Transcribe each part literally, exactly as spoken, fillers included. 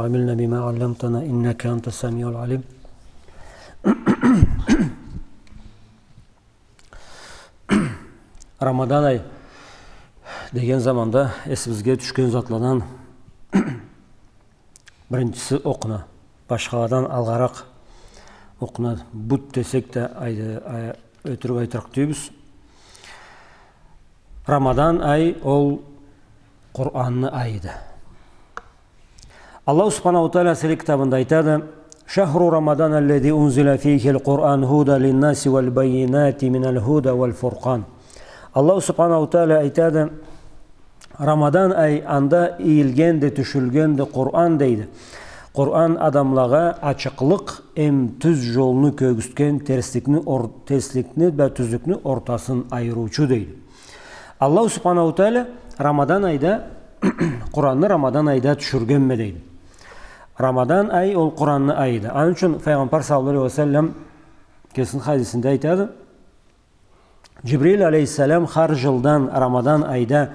وعلمنا بما علمتنا إنك أنت السميع العليم. Рамадан ай деген заманда эсибизге тюшген затладан биринчиси окъуна, башхаладан алгъаракъ окъуна, бут десек да, айды, ай-, ётюрюк айтырыкъ тюйюлбюз. Рамадан ай ол Къуранны айыды. Аллаху Субханаху Тааля сыйлы китабында айтады: «شهر رمضان الذي أنزل فيه القرآن هدى للناس والبينات من الهدى والفرقان». Аллаху Субханаху Тааля айтады: «Рамадан ай, анда ийилгенди, тюшюлгенди Къуран», — дейди. Къуран адамлагъа ачыкълыкъ эм тюз жолну кёргюзтген, терсликни ор-, терсликни бла тюзлюкню ортасын айырыучу, дейди. Аллаху Субханаху Тааля Рамадан айда, Къуранны Рамадан айда тюшюргенме, дейди. Рамадан ай ол Къуранны айыды. Аны ючюн Файгъамбар саллаллаху алейхи ва саллам кесини хадисинде айтады, Джибрил алейхиссалам хар жылдан Рамадан айда,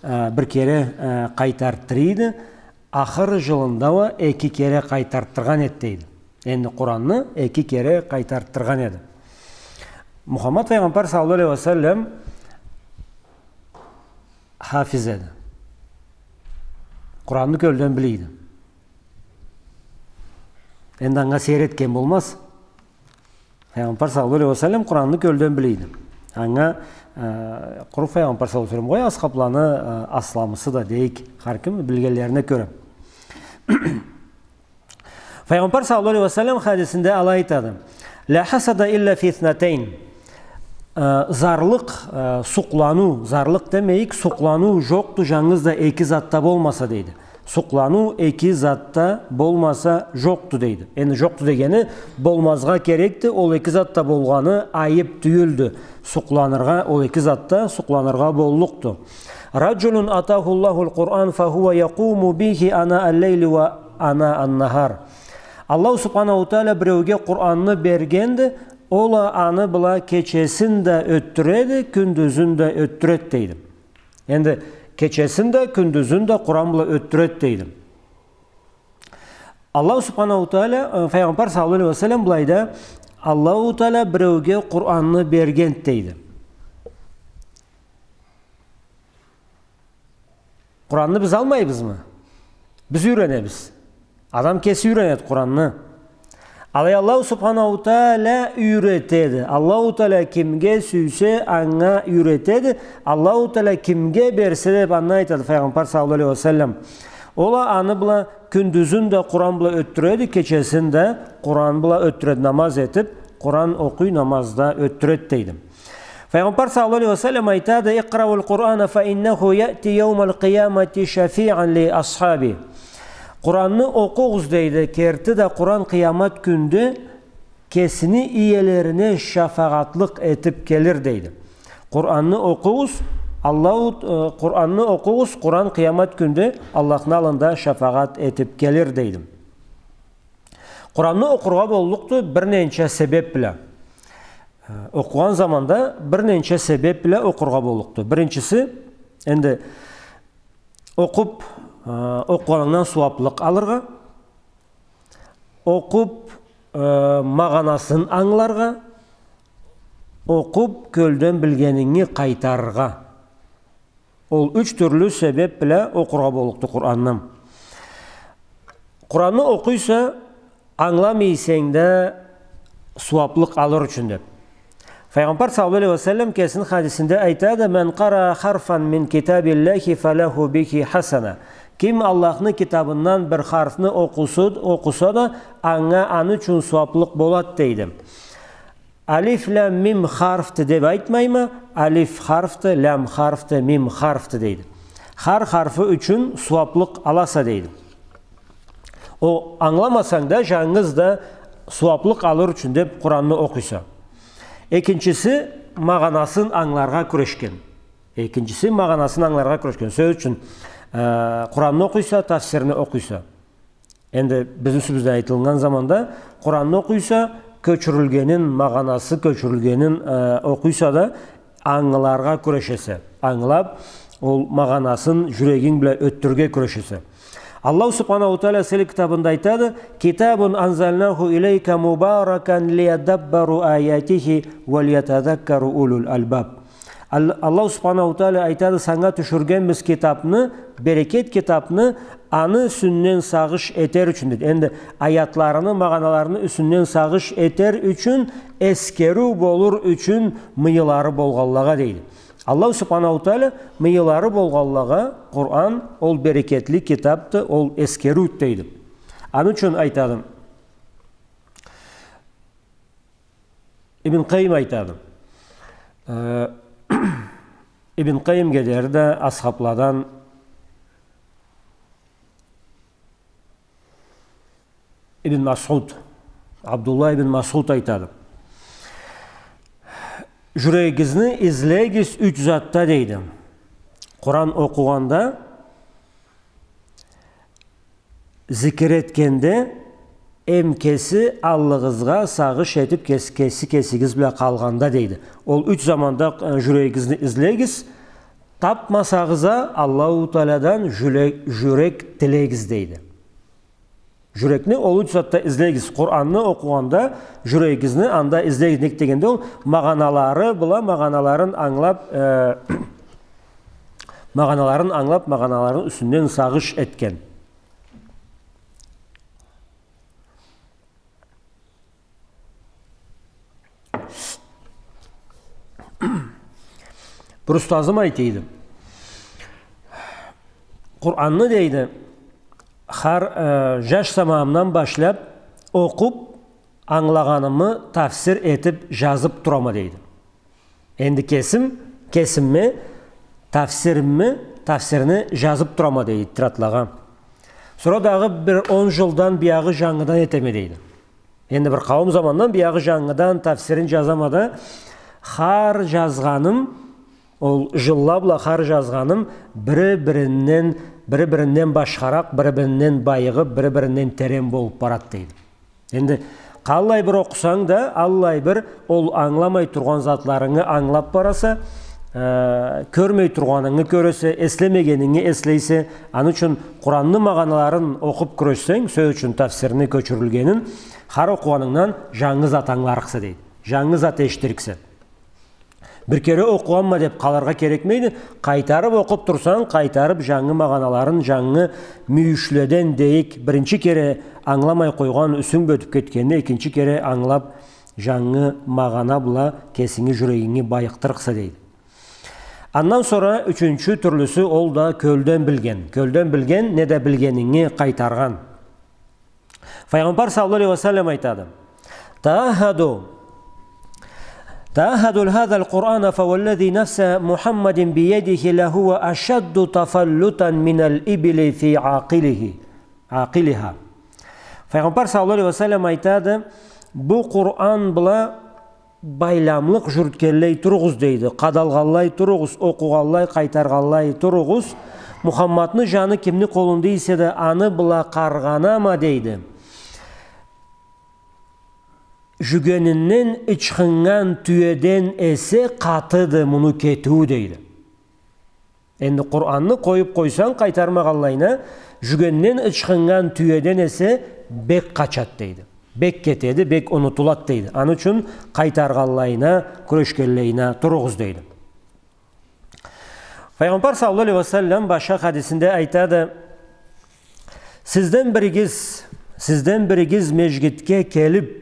э, бир кере, э, къайтартдыра эди, ахыр жылында уа эки кере къайтартдыргъан эди, дейди. Энди Къуранны эки кере къайтартдыргъан эди. Мухаммад Файгъамбар саллаллаху алейхи ва саллам хафиз эди. Къуранны кёлден биле эди. Энди анга сейир этген болмаз. Файгъамбар саллаллаху алейхи ва саллам Къуранны кёлден биле эди. Анга, э, къуру Файгъамбар саллаллаху алейхи ва саллам къой, асхабланы, э, асламысы да дейик, хар ким билгенлерине кёре. Файгъамбар саллаллаху алейхи ва саллам хадисинде алай айтады: «لا حسد إلا في اثنتين». Э, зарлыкъ, э, сукъланыу, зарлыкъ демейик, сукъланыу жокъду, жангыз да эки затда болмаса, дейди. Сукъланыу эки затда болмаса жокъду, дейди. Энди жокъду дегени, болмазгъа керекди, ол эки затда болгъаны айып тюйюлдю. Сукъланыргъа, ол эки затда сукъланыргъа боллукъду. «رجل آتاه الله القرآن فهو يقوم به آناء الليل وآناء النهار». Аллаху Субханаху Тааля биреуге Къуранны бергенди, ол а аны бла кечесин да ётдюреди, кюндюзюн да ётдюреди, дейди. Энди кечесин да, кюндюзюн да Къуран бла ётдюреди, дейди. Аллаху Субханаху Тааля, э, Файгъамбар саллаллаху алейхи ва саллам былайда, Аллаху Тааля биреуге Къуранны бергенди, дейди. Къуранны биз алмайбызмы? Биз юйренебиз. Адам кеси юйренеди Къуранны. Алай Аллаху Субханаху Тааля юйретеди. Аллаху Тааля кимге сюйсе, анга юйретеди. Аллаху Тааля кимге берсе, деп андан айтады Файгъамбар саллаллаху алейхи ва саллам. Ол а аны бла кюндюзюн да Къуран бла ётдюреди, кечесин да Къуран бла ётдюреди, намаз этип, Къуран окъуй, намаз да ётдюреди, дейди. Файгъамбар саллаллаху алейхи ва саллам айтады: «اقرأوا القرآن فإنه يأتي يوم القيامة شفيعا لأصحابه». Къуранны окъугъуз, дейди, керти да Къуран къыямат кюнде кесини иелерине шафагъатлыкъ этип келир, дейди. Къуранны окъугъуз, Аллаху, э, Къуранны окъугъуз, Къуран къыямат кюнде Аллахны аллында шафагъат этип келир, дейди. Къуранны окъургъа боллукъду бир ненча себеп бла. Э, окъугъан заманда бир ненча себеп бла окъургъа боллукъду. Биринчиси, энди окъуп, э, окъугъанынгдан сууаплыкъ алыргъа, окъуп, э, магъанасын ангыларгъа, окъуп кёлден билгенинги къайтарыргъа. Ол юч тюрлю себеп бла окъургъа боллукъду Къуранны. Къуранны окъуйса, ангыламай эсенг да, сууаплыкъ алыр ючюн деп. Файгъамбар саллаллаху алейхи ва саллам кесини хадисинде айтады: «من قرأ حرفا من كتاب الله فله به حسنة». Ким Аллахны китабындан бир харфны окъуса, окъуса да, анга аны ючюн сууаплыкъ болад, дейди. Алиф, лам, мим харфды деп айтмайма, алиф харфды, лам харфды, мим харфды, дейди. Хар харфы ючюн сууаплыкъ аласа, дейди. О, ангыламасанг да, жангыз да сууаплыкъ алыр ючюн деп Къуранны окъуйса. Экинчиси, магъанасын ангыларгъа кюрешген. Экинчиси, магъанасын ангыларгъа кюрешген. Сёз ючюн, э, Къуранны окъуйса, тафсирни окъуйса. Энди бизни юсюбюзден айтылыннган заманда, Къуранны окъуйса, кёчюрюлгенин, магъанасы кёчюрюлгенин, э, окъуйса да, ангыларгъа кюрешесе. Ангылап, ол магъанасын жюрегинг бла ётдюрюрге кюрешесе. Аллаху Субханаху Тааля Сыйлы китабында айтады: «كتاب أنزلناه إليك مباركا ليدبروا آياته وليتذكر أولو الألباب». Ал-, Аллаху Субханаху Тааля айтады: «Санга тюшюргенбиз китапны, берекет китапны, аны юсюнден сагъыш этер ючюн», — дейди. Энди аятларыны, магъаналарыны юсюнден сагъыш этер ючюн, эсгериу болур ючюн мыйылары болгъанлагъа, дейди. Аллаху Субханаху Тааля мыйылары болгъанлагъа Къуран ол берекетли китапды, ол эсгериуд, дейди. Аны ючюн айтады. Ибн Къайим айтады. Э, Ибн Къайимге дери да асхабладан Ибн Масъуд, Абдуллах ибн Масъуд айтады: «Жюрегигизни излегиз юч затда», — дейди. Къуран окъугъанда, зикир этгенде, эм кеси аллыгъызгъа сагъыш этип, кес-, кеси кесигиз бла къалгъанда, дейди. Ол юч заманда, э, жюрегигизни излегиз, тапмасагъыз а, Аллаху Таалядан жюре-, жюрек тилегиз, дейди. Жюрекни ол юч затда излегиз. Къуранны окъугъанда жюрегигизни анда излегиз. Нек дегенде, ол магъаналары бла, магъаналарын ангылап, э, магъаналарын ангылап, магъаналарыны юсюнден сагъыш этген. Бир устазым айтыйды. Къуранны, дейди, хар, э, жаш заманымдан башлап окъуп, ангылагъанымы тафсир этип жазып турама, дейди. Энди кесим, кесимме, тафсиримми, тафсирни жазып турама, дейди, тетрадлагъа. Сора дагъы бир он жылдан биягъы жангыдан этеме, дейди. Энди бир къауум замандан биягъы жангыдан тафсирин жазама да, хар жазгъаным, ол жылла бла хар жазгъаным бири-биринден, бири-биринден башхаракъ, бири-биринден байыгъып, бири-биринден терен болуп барат, дейди. Энди къаллай бир окъусанг да, аллай бир ол ангыламай тургъан затларынгы ангылап бараса, э, кёрмей тургъанынгы кёресе, эслемегенинги эслейсе. Аны ючюн Къуранны магъаналарын окъуп кюрешсенг, сёз ючюн тафсирни кёчюрюлгенин, хар окъугъанынгдан жангы зат ангыларыкъса, дейди. Жангы зат эшитириксе. Бир кере окъугъанма деп къалыргъа керекмейди. Къайтарып окъуп турсанг, къайтарып жангы магъаналарын, жангы мюйюшледен дейик, биринчи кере ангыламай къойгъан, юсюнг бётюп кетгенде, экинчи кере ангылап, жангы магъана бла кесинги жюрегинги байыкътырыкъса, дейди. Андан сора ючюнчю тюрлюсю, ол да кёлден билген. Кёлден билген, неда билгенинги къайтаргъан. Файгъамбар саллаллаху алейхи ва саллам айтады: «تعاهدوا، تعاهدوا هذا القرآن فوالذي نفس محمد بيده لهو أشد تفلتا من الإبل في عاقله، عاقلها». Файгъамбар саллаллаху алейхи ва саллам айтады: «Бу Къуран бла байламлыкъ жюрютгенлей туругъуз, — дейди, — къадалгъанлай туругъуз, окъугъанлай, къайтаргъанлай туругъуз. Мухаммадны жаны кимни къолунда эсе да, аны бла къаргъанама, — дейди, — жюгенинден ычхыннган тюеден эсе къатыды муну кетиую», — дейди. Энди Къуранны къоюп къойсанг, къайтармагъанлайына, жюгенден ычхыннган тюеден эсе бек къачат, дейди. Бек кетеди, бек унутулат, дейди. Аны ючюн къайтаргъанлайына, кюрешгенлейине туругъуз, дейди. Файгъамбар саллаллаху алейхи ва саллам башха хадисинде айтады: «Сизден биригиз, сизден биригиз межгитге келип,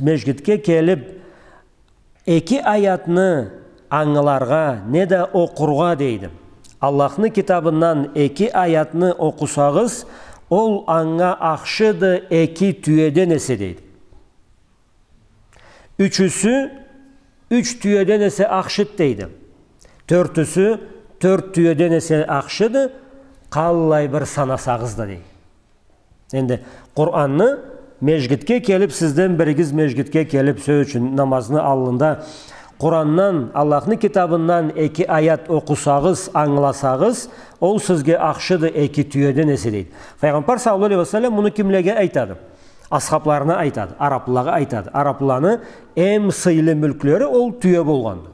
межгитге келип, эки аятны ангыларгъа неда окъургъа, — дейди, — Аллахны китабындан эки аятны окъусагъыз, ол анга ахшыды эки тюеден эсе», — дейди. Ючюсю юч тюеден эсе ахшыды, дейди. Тёртюсю тёрт тюеден эсе ахшыды, къаллай бир санасагъыз да, дейди. Энди Къуранны межгитге келип, сизден биригиз межгитге келип, сёз ючюн, намазны аллында Къурандан, Аллахны китабындан эки аят окъусагъыз, ангыласагъыз, ол сизге ахшыды эки тюеден эсе, дейди. Файгъамбар саллаллаху алейхи ва саллам муну кимлеге айтады? Асхабларына айтады, араблылагъа айтады. Араблыланы эм сыйлы мюлклери ол тюе болгъанды.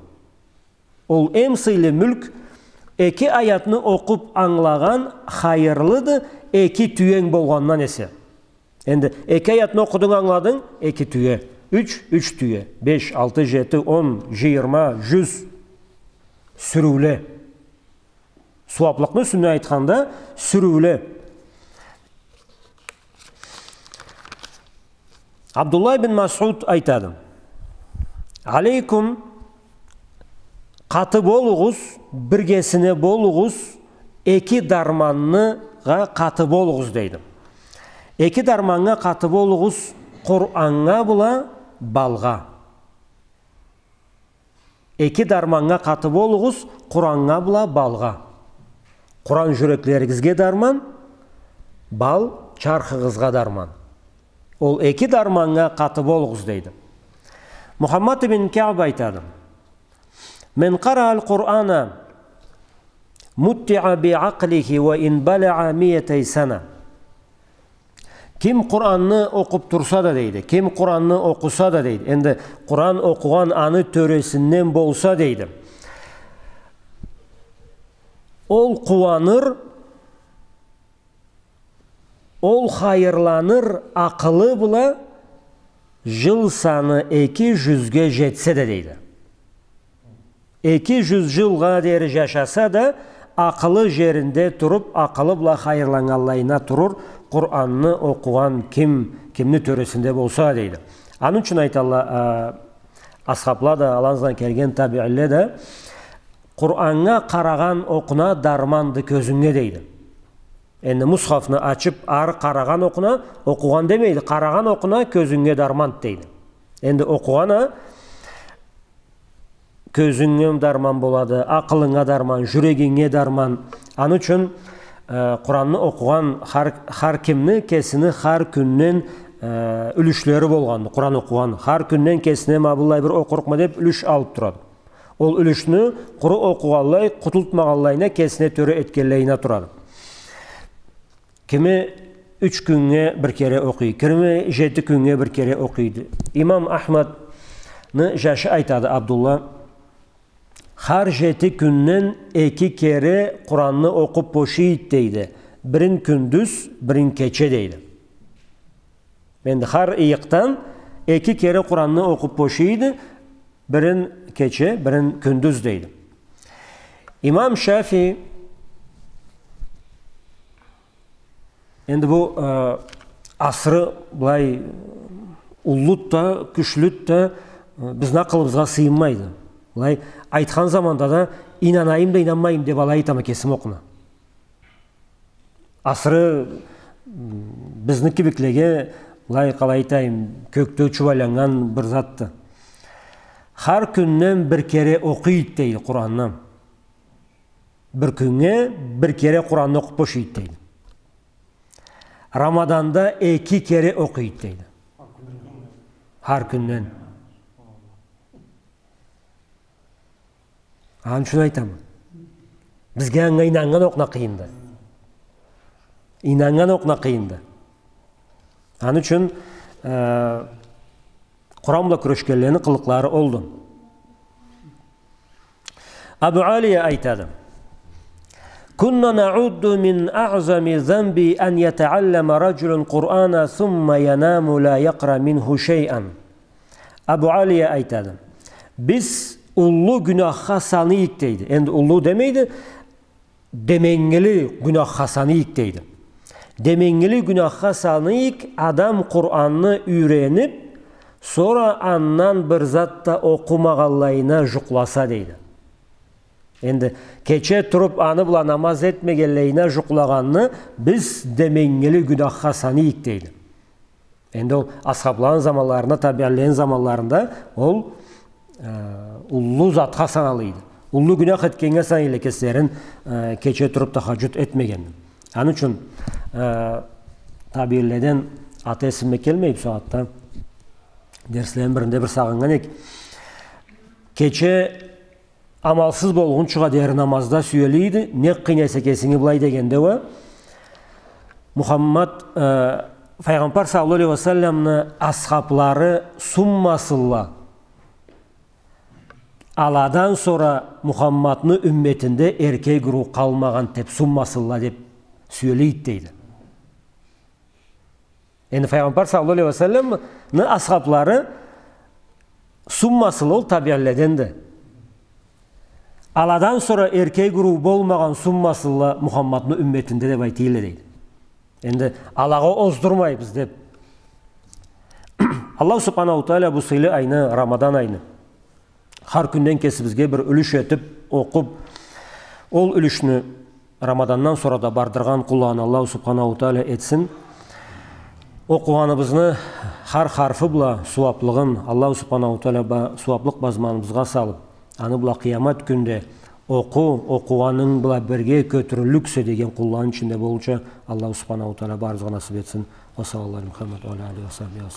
Ол эм сыйлы мюлк, Эки аятны окъуп англагъан хайырлыды, эки тюенг болгъандан эсе. Энди эки аятны окъудунг, англадынг, эки тюе. Юч, юч тюе. Беш, алты, жети, он, жыйырма, жюз. Сюрюуле. Сууаплыкъны юсюнден айтханда, сюрюуле. Абдуллах ибн Масъуд айтады: «Алейкум, къаты болугъуз, биргесине болугъуз, эки дарманнга къаты болугъуз», — дейди. Эки дарманнга къаты болугъуз, Къураннга бла балгъа. Эки дарманнга къаты болугъуз, Къураннга бла балгъа. Къуран жюреклеригизге дарман, бал чархыгъызгъа дарман. Ол эки дарманнга къаты болугъуз, дейди. Мухаммад ибн Каъб айтады: «Мен къараал Къурана муттиъа би акълихи ва ин балагъа миятей сана». Ким Къуранны окъуп турса да, дейди, ким Къуранны окъуса да, дейди, энди Къуран окъугъан аны тёресинден болса, дейди, ол къууаныр, ол хайырланыр, акъылы бла жыл саны эки жюзге жетсе да, дейди. Эки жюз жылгъа дери жашаса да, акъылы жеринде туруп, акъылы бла хайырланнганлайына турур, Къуранны окъугъан ким, кимни тёресинде болса, дейди. Аны ючюн айталла, а, асхабла да, аланы ызындан келген табиинле да: «Къураннга къарагъан окъуна дарманды кёзюнге», — дейди. Энди мусхафны ачып, ары къарагъан окъуна, окъугъан демейди, къарагъан окъуна кёзюнге дарманды, дейди. Энди окъугъан а кёзюнге дарман болады, акъылынга дарман, жюрегинге дарман. Аны ючюн, э, Къуранны окъугъан хар, хар кимни кесини хар кюнден, э, юлюшлери болгъанды. Къуран окъугъан хар кюнден кесине ма быллай бир окъурукъма деп юлюш алып турады. Ол юлюшню къуру окъугъанлай, къутултмагъанлайына, кесине тёре этгенлейине турады. Кими юч кюннге бир кере окъуй, кими жети кюннге бир кере окъуйду. Имам Ахмадны жашы айтады, Абдулла: «Хар жети кюнден эки кере Къуранны окъуп бошуйды, — дейди. — Бирин кюндюз, бирин кече», — дейди. Энди хар ыйыкъдан эки кере Къуранны окъуп бошуйды, бирин кече, бирин кюндюз, дейди. Имам Шафии, энди бу, э, асыры былай уллуду да, кючлюдю да, э, бизни акъылыбызгъа сыйынмайды. Былай айтхан заманда да, ийнанайым да, ийнанмайым деп алай айтама кесим окъуна. Асыры, м, бизни кибиклеге, былай, къалай айтайым, кёкде учуп айланнган бир затды. Хар кюнден бир кере окъуйду, дейди, Къуранны. Бир кюннге бир кере Къуранны окъуп бошуйду, дейди. Рамаданда эки кере окъуйду, дейди. Хар кюнден. Аны ючюн айтама. Бизге анга ийнаннган окъуна къыйынды. Ийнаннган окъуна къыйынды. Аны ючюн, э, Къуран бла кюрешгенлени къылыкълары олду. Абу Алия айтады: «كنا نعد من أعظم الذنوب أن يتعلم الرجل القرآن ثم ينام لا يقرأ منه شيئا». Абу Алия айтады: «Биз уллу гюнахха саныйыкъ, — дейди». Энди уллу демейди, «деменгили гюнахха саныйыкъ», — дейди. «Деменгили гюнахха саныйыкъ адам Къуранны юйренип, сора андан бир зат да окъумагъанлайына жукъласа», — дейди. Энди кече туруп, аны бла намаз этмегенлейине жукълагъанны биз деменгили гюнахха саныйыкъ, дейди. Энди ол асхабланы заманларында, табиинлени заманларында ол, э, уллу затха саналыйды. Уллу гюнах этгеннге саныйла кеслерин, э, кече туруп тахажжуд этмегенни. Аны ючюн, э, табиинледен аты эсиме келмей бу сагъатда. Дерслени биринде бир сагъыннган эдик. Кече амалсыз болгъунчугъа дери намазда сюелийди. Нек къыйнайса кесинги былай дегенде уа, Мухаммад, э, Файгъамбар саллаллаху алейхи ва салламны асхаблары сунмасынла. Аладан сора Мухаммадны умметинде эркек уруу къалмагъан деп сунмасынла деп сюеллик, дейди. Энди Файгъамбар саллаллаху алейхи ва салламны асхаблары сунмасынла, ол табиинледенди. Аладан сора эркек уруу болмагъан сунмасынла Мухаммадны умметинде деп айтыла, дейди. Энди алагъа оздурмайбыз деп. Аллаху субханаху ва тааля бу сыйлы айны, Рамадан айны, хар кюнден кесибизге бир юлюш этип, окъуп, ол юлюшню Рамадандан сора да бардыргъан къулланы Аллаху субханаху ва тааля этсин. Окъугъаныбызны хар харфы бла сууаплыгъын Аллаху субханаху ва тааля ба-, сууаплыкъ базманыбызгъа салып, аны бла къыямат кюнде окъу, окъугъанынг бла бирге кётюрюллюксе деген къулланы ичинде болурча Аллаху субханаху ва тааля барыбызгъа насып этсин. Ва саллаллаху аля Мухаммад ва аля алихи ва сахбихи ва саллам.